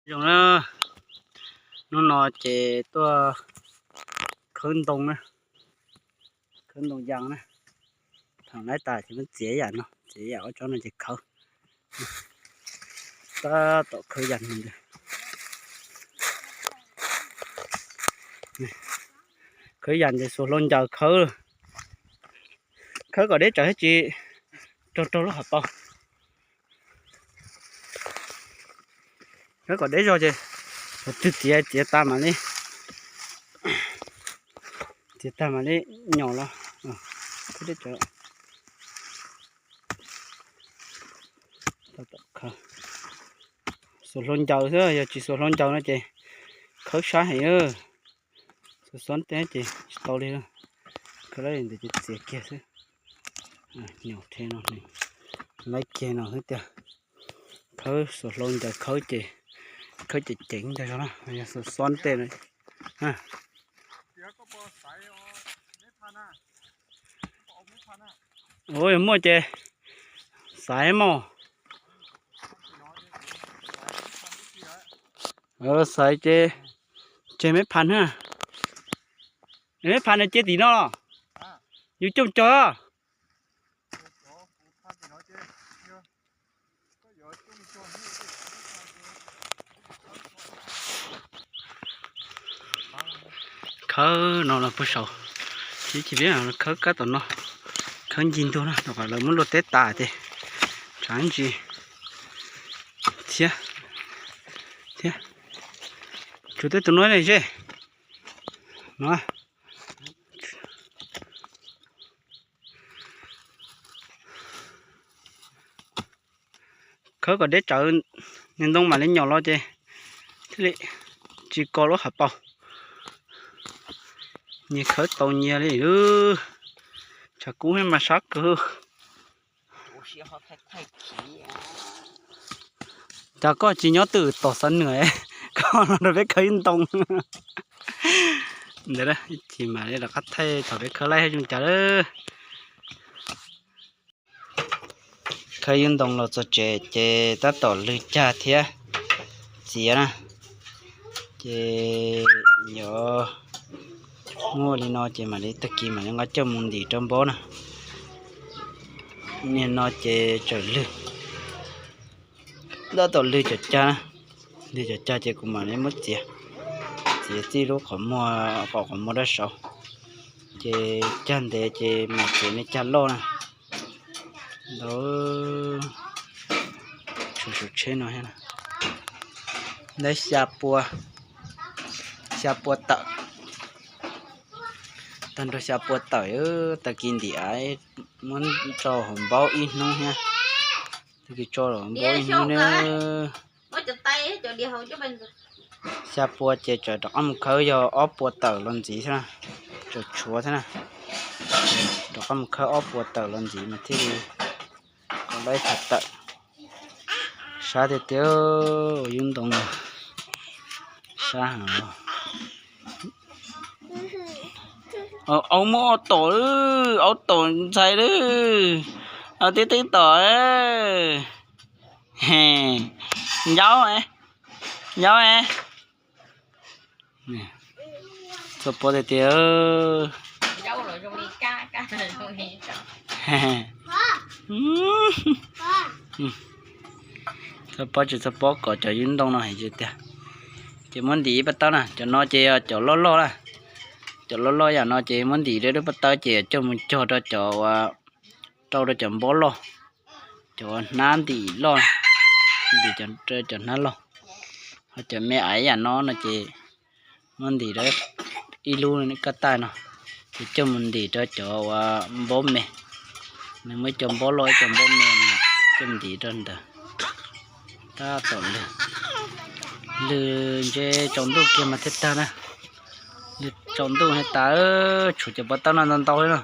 Zoo na, hnub no ces tuaj khawb ntoo na, khawb ntoo yas na. Thaum laib tas ces muab txiav yam no, txiav yam ob tsob no ces khawb. Tab tom khawb yas no, khawb yas ces xuas hlau ncaws khawb, khawb kom deb tsawv thiab tsis raug raug lub hauv paus. Khawb kom deb zog ces thaum twg txiav txiav tag mam li, txiav tag mam li nyom los. Xuas hlau ncaws xwb, yog tsis xuas hlau ncaws no ces khawb sab heev. Xuas xob tej ces tsis tau li, khawb lawm ntawd ces txiav kiag xwb. Nyom rhe no, laib kiag no xwb tiag. Khawb xuas hlau ncaws khawb ces, khawb ces ceev ntag zog na, yog xuas xob tej no. Ua yog muaj ces xaiv mog. Xaiv ces tseg meb phas na. Meb phas no cia tim no los? Yus coj cog. Khawb no los puag saud, tib cia peb khawb kab tom no, khawb ncig ntuag no rau qhov lawv muab luaj teb tas ces tshav ntsis thiab, thiab. Tshuav tej tus no ne ze no. Khawb kom deb tsawv, niag ntoo mam li nyom los ces thiaj li tsis kos lub hauv paus. Nyias khawb tau nyias li. Tshav kub mas sab kawg. Cas koj tsis nyob twm tom Xav Nwm, koj los nrog peb khawb ib ntoo. Ntawd ib chim mam li rov qab thaij thaum peb khawb laib zoo cas lawm. Khawb ib ntoo los txog tsev ces tab tom lwg cag thiab txiav na. Ces yuav muaj li no ces mam li tag kis mam li nqa coj mus ntim rau npob na. Niag no ces tseem lwg, tab tom lwg cov cag na, lwg cov cag ces kuv mam li muab txiav, txiav txij lub qhov muag, qhov qhov muag dab saud. Ces cag ntev ces mam txiav niag cag loj na. Ntau, tshuav saum tsheb no thiab. Ntawd xya pua, xya pua tawm, tag nrho xya pua tawm. Tag kis ntim muab tso hauv npaub ib hnub thiab. Tag kis tso hauv npaub ib hnub thiab. Xya pua ces tseem rov qab mus khawb yog ob pua tawm los ntxiv xwb na. Tseem tshuav thiab na. Rov qab mus khawb ob pua tawm los ntxiv mas thiaj li kom laib tag tawm. Sab tiag tiag, yub ntoo sab heev. Aub muaj ob tom, aub tom ntxhais lawm. Tib teb tom, ncaub, ncaub. Txog pob tiag tiag. Txog pob tsis txog pob kom cov yub ntoo no heev tiag. Ces muab ntim ib pab tawb na, cov no ces yog cov loj loj na. Cov loj loj yam no ces muab ntim rau ib pab tawb ces coj mus cog rau cov, rau rau cov npob loj, cov hnab ntim loj, ntim cov hnab loj. Ho cov me aiv yam no no ces muab ntim rau ib lub kab taij no, ces coj mus ntim rau cov uas npob me. Nws muaj ib co npob loj ib co npob me, coj ntim rau ntawd. Tab tom lwg, lwg ntshe tsaus ntuj kiag mas thiaj tag na. Lwg tsaus ntuj thiaj tas, tshuav cov pob tawb no ntau ntau li no.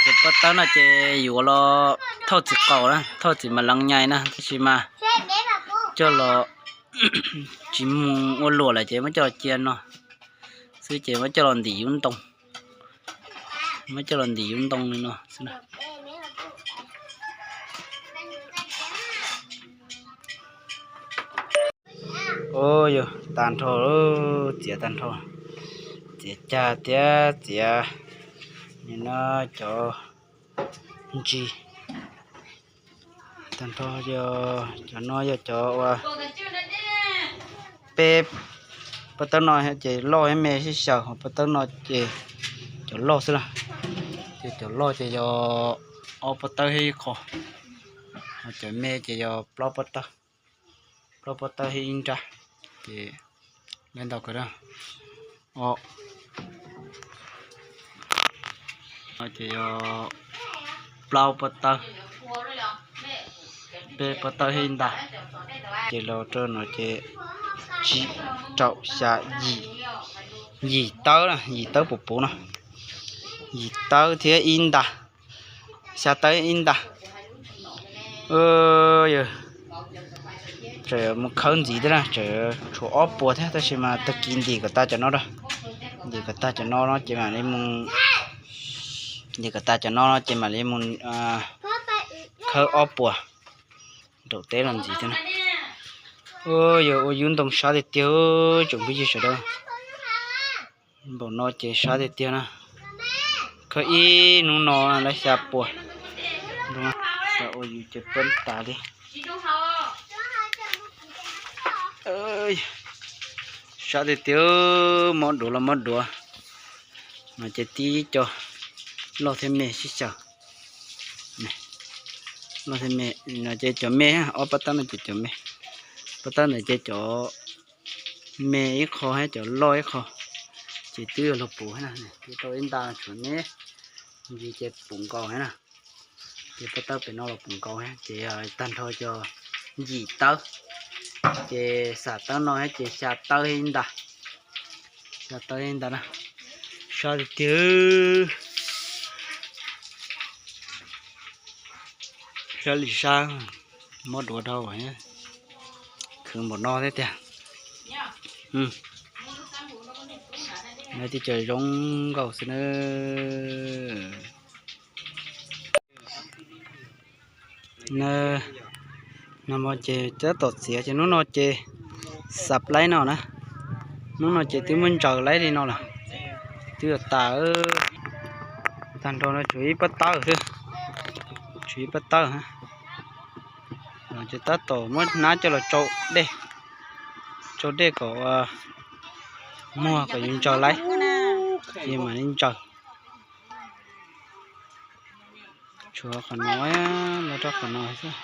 Cov pob tawb no ces yuav los thauj txiv qaum na, thauj txiv mas lees nyais na, tab sis mas coj los tsis mus ua luam lawm ces muab coj los cia no xwb ces muab coj los ntim yub ntoo. Muab coj los ntim yub ntoo li no xwb na. Yog tag nrho, txiav tag nrho, txiav cag thiab txiav nim no cov ntsis tag nrho. Yog cov no yog cov uas peb pob tawb no ces loj thiab me sib xyaw, ho pob tawb no ces cov loj xwb na. Ces cov loj ces yog ob pob tawb thiab ib qho, ho cov me ces yog plaub pob tawb, plaub pob tawb thiab ib nrab. Ces lawv ntau kawg na, o, ces yog plaub pob tawb, peb pob tawb thiab ib nta, ces los rau no ces tsib, rau xya, yim, yim tawb na, yim tawb puv puv no, yim tawb thiab ib nta, xya tawb ib nta. Yog tseem mus khawb ntxiv thiab na, tseem tshuav ob puas thiab, tab sis mas tag kis ntim kom tag cov no, ntim kom tag cov no no ces mam li mus, ntim kom tag cov no no ces mam li mus khawb ob puas nraum teb los ntxiv thiab na. Yog ua yub ntoo sab tiag tiag tsoom phooj ywg sawv daws. Npaum no ces sab tiag tiag na. Khawb ib hnub no lawv xya puas. Xav ua yus ces poob tas li. Sab tiag tiag, mob duav los mob duav. No ces tib co loj thiab me sib xyaw. Loj thiab me, no ces cov me, ob pob tawb no ces cov me. Pob tawb ntawd ces cov me ib qho thiab cov loj ib qho, ces twb yog luag puv na, twb tau ib nta tshuav me ntsis ces puv nkaus thiab na. Ces pob tawb pem no los puv nkaus thiab, ces yog tag nrho cov yim tawb, ces xam tawb no thiab ces xya tawb ib nta, xya tawb ib nta na. Sab tiag tiag. Sab li sab, mob duav dhau, khwv npaum no thiab tiag. Lawv tib co zoo nkauj xwb na. No ces tab tom txiav ces hnub no ces xav plaib no na. Hnub no ces twb muab ntsaws laib li no lawm, twb yuav tas. Tag nrho no tshuav ib pob tawb xwb, tshuav ib pob tawb. Ces tab tom muab hnab coj los tsau dej, tsau dej kom muag kom yus ntsaws laib, ces mam li ntsaws. Tshuav qhov no, los rau qhov no xwb,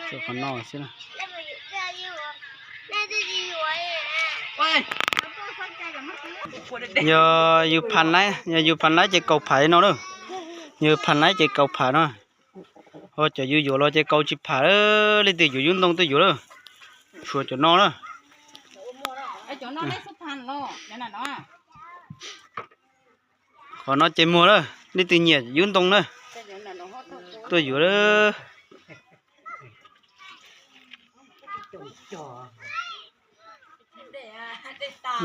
tshuav qhov no xwb na. Yog yus pham laib, yog yus pham laib ces kaus pham li no na. Yog pham laib ces kaus pham no. Ho cov yus yuav los ces kaus tsis pham, leej twg yuav yub ntoo tuaj yuav lawm. Tshuav cov no na. Qhov no ces muag lawm, leej twg nyiam yub ntoo na, tuaj yuav lawm.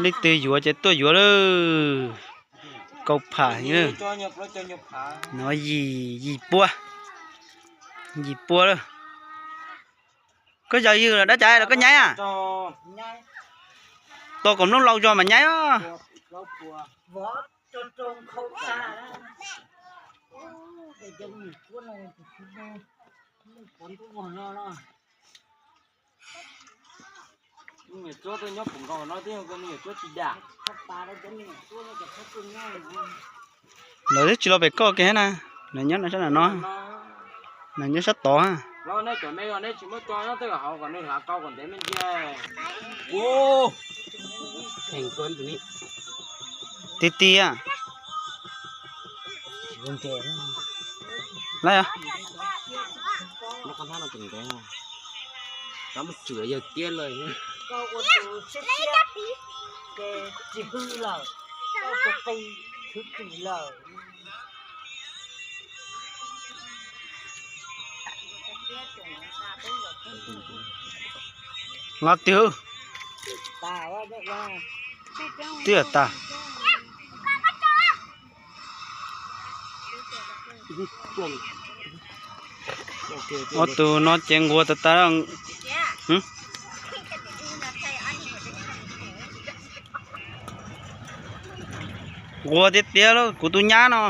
Leej twg yuav ces tuaj yuav lawm. Kaus pham heev. No yim, yim puab, yim puab lawm. Koj zaws ywg los dab tsi los koj nyaib a? Tos kom nplooj lau zog mas nyaib. Lawv twb tsis los pem koj kiag na, lawv nyob no sab no, lawv nyob sab tod. Ti ti a. Lawv Los twg? Twb tag. Ob tug no ces nquag tas tas. Quaj tiag tiag lauj, kuv tus nyab no.